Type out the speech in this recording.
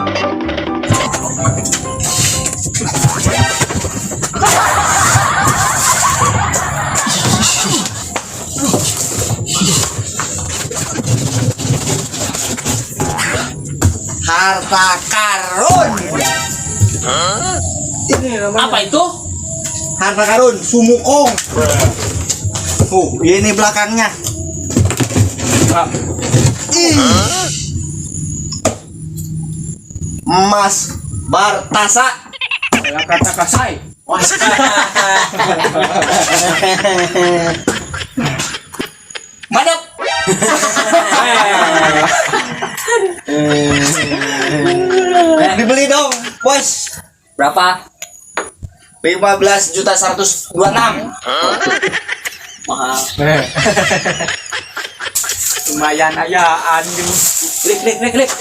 Harta karun. Ini namanya. Apa itu? Harta karun, sumukong. Oh, ini belakangnya. Ih. Emas Bartasa. Kata kasai. Madep. Dibeli dong, bos. Berapa? 15 juta 126. Mahal. Lumayan ayaan gitu. Klik klik klik klik.